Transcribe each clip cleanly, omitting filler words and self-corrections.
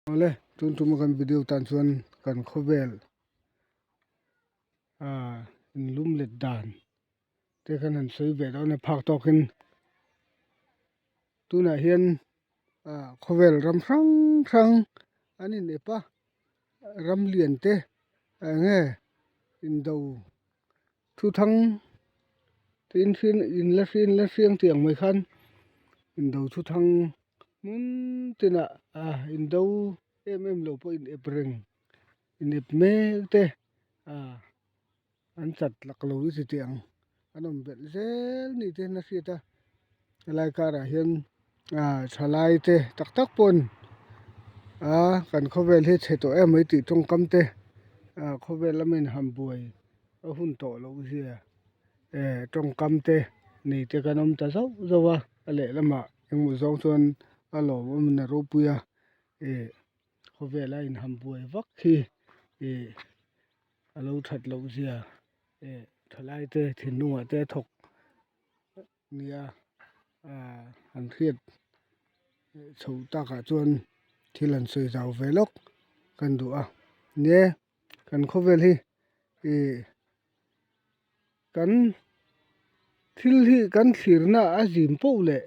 Awle, tun tuma kan video tan chuan kan khawvel inlum let dan te khan han sawi ve dawn a phak tawkin tunah hian khawvel ram hrang hrang an inep a, ram lian te eng nge indo thuthang tiin inla hriang hriang tih ang mai khan indo thuthang hmun tinah indo em em lo pawh inep reng inep mek te an chat lak lo i ti ang an awm belh zel ni te hian a hriat a helai karah hian thalai te tak tak pawh kan khawvel hi chhe tawh em mai tih tawngkam te khawvel lama inham buai a hun tawh loh zia tawngkam te nei te kan awm ta zauh zauh a a lehlamah engemaw zawng chuan a lawmawm in a ropui a khawvela inham buai vak hi a lo that loh zia thalai te thinlungah te a thawk nia an hriat chho takah chuan thil an sawi zau ve lawk kan duh a nia kan khawvel hi ih kan thil hi kan thlirna a zim poh leh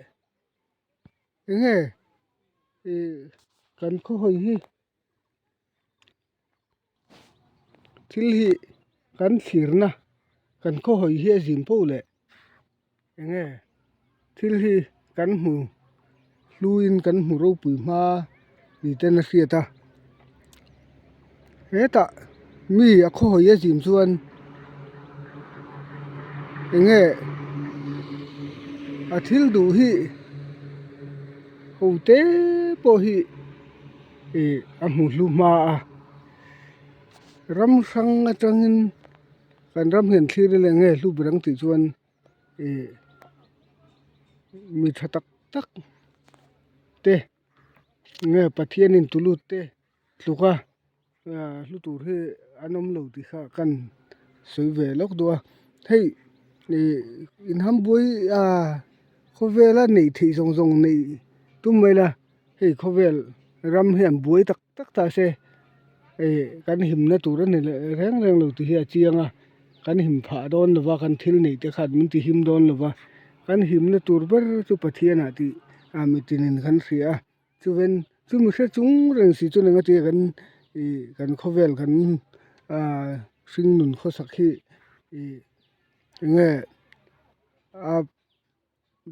eng nge ih kan khawhawi hi. Thil hi kan thlirna kan khawhawi hi a zin poh leh eng nge thil hi kan hmu hluin kan hmu ropui hma ni ten a hriat a hetah mi a khawhawi a zin chuan eng nge a thil duh hi ho te pawh hi. Ih a hmu hlu hma a ram hrang atangin kan ram hian thlir ila eng nge hlu ber ang tih chuan ih mi tha tak tak te nge Pathianin tulut te tluk a hlu tur hi an awm lo tih kha kan sawi ve lawk duh a hei ih inhambuai ah khawvela neih theih zawng zawng neih tum mai la. Hei khawvel ram hian buai tak tak ta se hei kan himna tur a ni leh reng reng lo tih hi a chiang a kan him phah dawn lo va kan thil neih te khan min ti him dawn lo va kan himna tur ber chu Pathianah tih ah mitinin kan hria a chuven chumi hre chung reng si chuan engati nge kan ih kan khawvel kan ah hringnun khawsak hi ih enge a.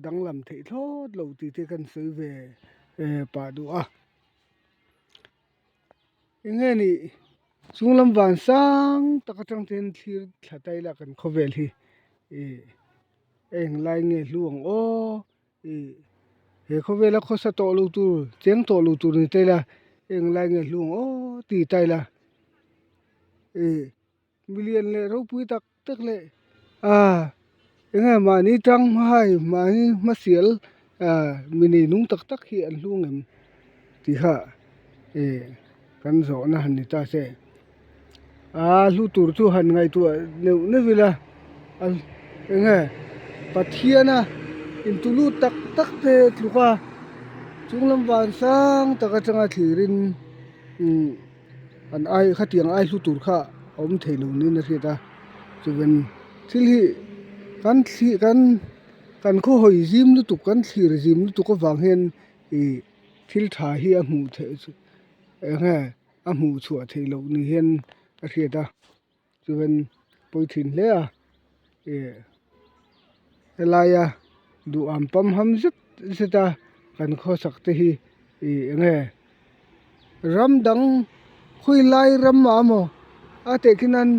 Danglam theih thlawt lo tih te kan sawi ve pah duh a eng nge nih chung lam van sang tak atang te hian thlir thla ta ila kan khawvel hi ih eng lai nge hlu ang aw ih he khawvela khawsa tawh lo tur cheng tawh lo tur ni ta ila eng lai nge hlu ang aw ti ta ila ih. Milian leh ropui tak tak leh ah eng nge mahni tang hmahai mahni hmasial ah mi nei nung tak tak hi an hlu ngem tih kha ih kan zawhna han ni ta se ah hlu tur chu han ngaihtuah neuh neuh ila eng nge Pathiana intulut tak tak te tluk a chunglam van sang tak atanga thlirin umm. An ai khatiang ai hlu tur kha a awm thei lo niin a hriat a chuan thil hi kan thli kan kan khawhawi zim lutuk kan thlir zim lutuk avang hian ih thil tha hi a hmuh theih chu eng nge a hmuh chhuah theih loh ni hian a hriat a chuan pawi thin hle a ih helaia duham pamham zet zet a kan khawsak te hi ih eng nge ram dang khawi lai ram ah maw a tehkhin nan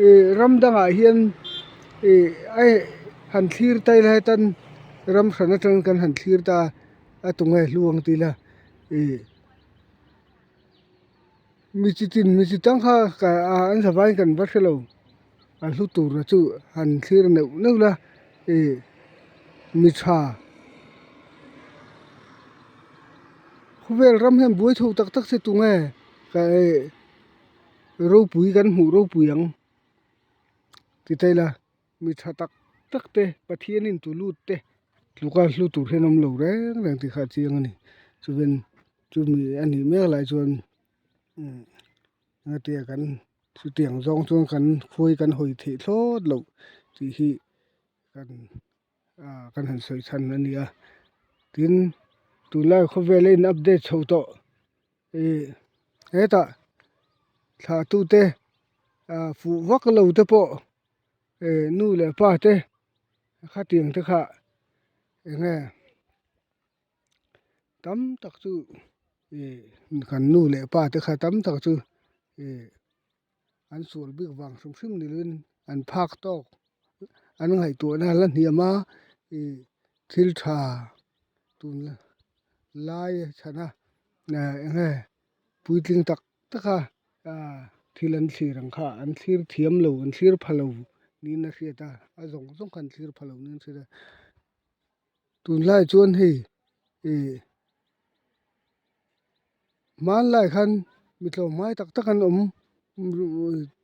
ih ram dangah hian ih a han thlir ta ila hetan ram hran atangin kan han thlir ta a tunge hlu ang tih ila ih. Mi chi tin mi chi tang kha an zavaiin kan va hre lo a hlu tura chu han thlir neuh neuh la ih mi tha khawvel ram hian buai tho tak tak se tunge ka ih ropui kan hmuh ropui ang ti ta ila mi tha tak tak te Pathianin tu lut te tluka hlu tur hian awm lo reng reng tih kha a chiang a ni chuan. Chumi a nih mek lai chuan engatia kan chutiang zawng chuan kan khuai kan hawi theih thlawt loh tih hi kan ah kan han sawi chhan a ni a. Tin, tunlai khawvel a in update chho tawh ih hetah thlah tute ah fuh vak lo te pawh eh nu leh pa te khatiang te kha eng nge tam tak chu ih kan nu leh pa te kha tam tak chu ih an sual bik vang hrim hrim ni lovin an phak tawk an ngaihtuahna a la hniam a ih thil tha tun lai chhana eng nge puitling tak tak a ah thil an thlir ang kha an thlir thiam lo an thlir pha lo niin a hriat a a zawng zawng kha an thlir pha lo niin a hriat a tunlai chuan hei ih hmanlai khan mi tlawmngai tak tak an awm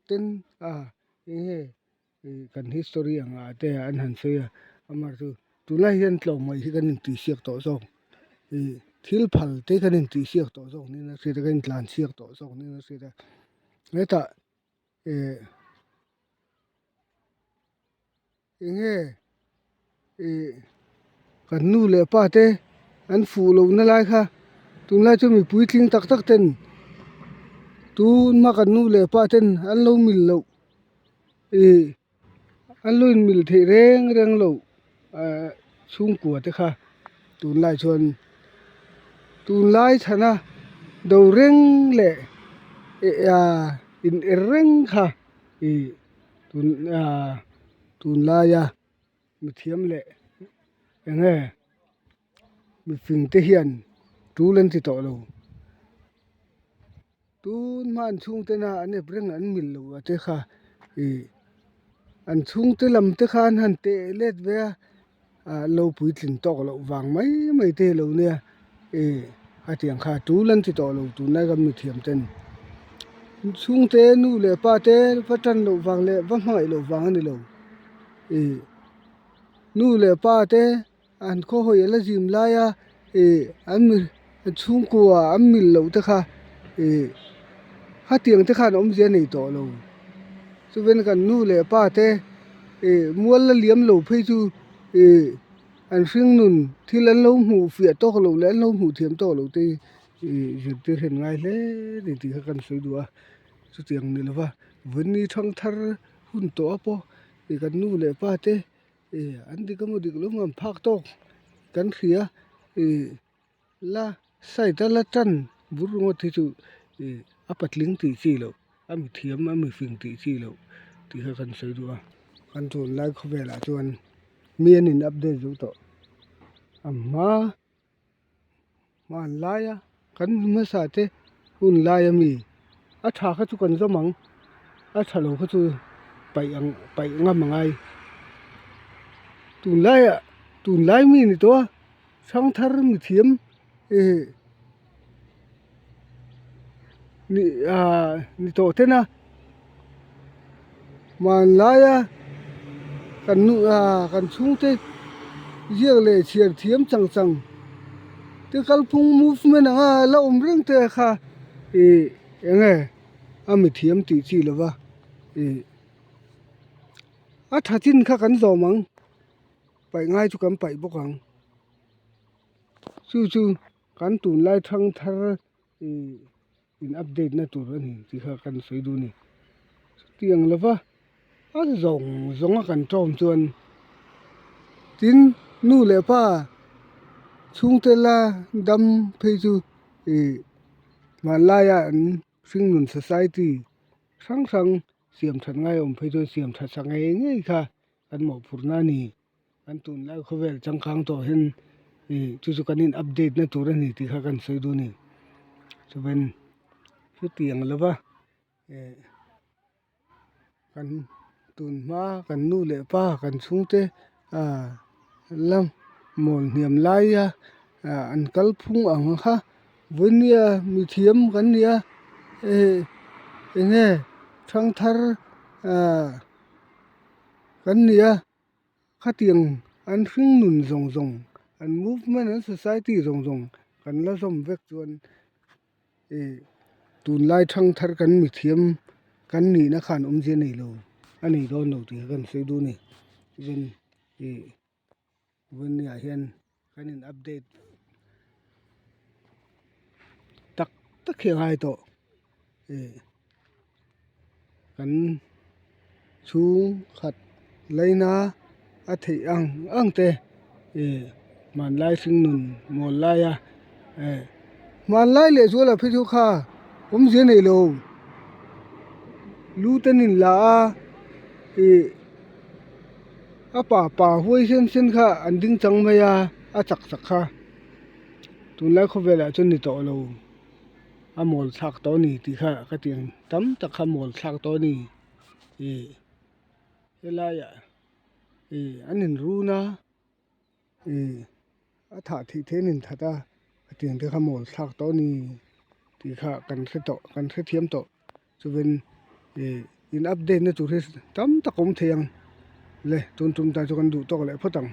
ten a eng nge ih kan history ang ah te an han sawi a amaherawhchu tunlai hian tlawmngaih hi kan intihsiak tawh zawk ih thil phal te kan intihsiak tawh zawk niin a hriat a kan intlansiak tawh zawk niin a hriat a hetah ih eng nge ih kan nu leh pa te an fuh loh na lai kha tunlai chu mipui tling tak tak ten tun hma kan nu leh pa ten an lo mil loh ih an lo in mil theih reng reng loh ah chhungkua te kha tunlai chuan tunlai chhana do reng leh eh ah in er reng kha ih. Tun ah tunlaia mithiam leh eng nge mifing te hian tul an ti tawh lo tun hma an chhungte na an ep reng an mil lo a te kha ih an chhungte lam te khan han teh let ve a ah lo puitling tawk loh vang mai mai te hi lo nia ih hetiang kha tul an ti tawh lo tunlai kan mithiam ten chhungte nu leh pa te va tan loh vang leh va hmangaih loh vang a ni lo ih nu leh pa te an khaw hawi a la zim lai a ih an mi chhungkua an mil loh te kha ih hetiang te khan awmzia a nei tawh lo chuan kan nu leh pa te. Ih mual la liam lo phei chu ih an hring nun thil an lo hmuh fiah tawk loh leh an lo hmuh thiam tawk loh te hi ih zirtir hian ngai hle a ni tih kha kan sawi duh a chutiang ni lova vawiin thang thar hun tawh a pawh ih kan nu leh pa te ih an dik emaw dik lo emaw an phak tawk kan hria ih. La side a la tan bur ringawt hi chu ih a patling tih chi loh a mi thiam a mi fing tih chi loh tih kha kan sawi duh a kan tunlai khawvelah chuan mi an in update zo tawh a hma hmanlaia kan hmasa te hun laia mi a tha kha chu kan zawm ang a tha lo kha chu paih ang paih ngam a ngai tunlaiah tunlai mi ni tawh a. Thangthar mithiam ih ni ah ni tawh ten a hmanlaia kan nu ah kan chhungte ziak leh chhiar thiam chang chang te kalphung movement anga la awm reng te kha ih eng nge a mithiam tih chi lova ih a tha chin kha kan zawm ang. Paih ngai chu kan paih bawk ang chu chu kan tunlai thang thar ih in update na tur a ni tih kha kan sawi duh a ni chutiang lova a zawng zawng a kan tawm chuan tin nu leh pa chhungte la dam phei chu ih hmanlaia an hringnun society hrang hrang siam that ngai awm phei chuan siam that sak ngei ngei kha. Kan mawhphurhna a ni. Kan tunlai khawvel changkang tawh hian ih chu chu kan in update na tur a ni tih kha kan sawi duh a ni. Chuan chutiang lova eh kan tun hma kan nu leh pa kan chhungte ah la mawl hniam laia ah an kalphung ang kha vawinia mithiam kan ni a eh eng nge thangthar ah. Kan ni a, khatiang an hring nun zawng zawng, an movement, an society zawng zawng Kan la zawm vek chuan ih tunlai thangthar kan mithiam kan nihna khan awmzia nei lo a nei dawn lo tih kha kan sawi duh a ni. Chuan ih vawinia hian kan in update tak tak hi a ngai tawh ih kan chhungkhat laina a theih ang ang te ih hmanlai hringnun mawl laia eh hmanlai leh zuala phei chu kha awmzia nei lo lu te an inla a ih. A pa pa huai sen sen kha an ding chang mai a a chak chak kha tunlai khawvelah chuan ni tawh lo a mawl thlak tawh a ni tih kha ka ti ang tam tak kha mawl thlak tawh a ni ih helaiah ih an inrun a ih a thah theih theih an inthat a a tiang te kha mawl thlak tawh a ni tih kha kan hre tawh kan hrethiam tawh. Chuan ih in update na tur hi tam tak a awm thei ang le tun tum tan chu kan duh tawk leh phawt ang.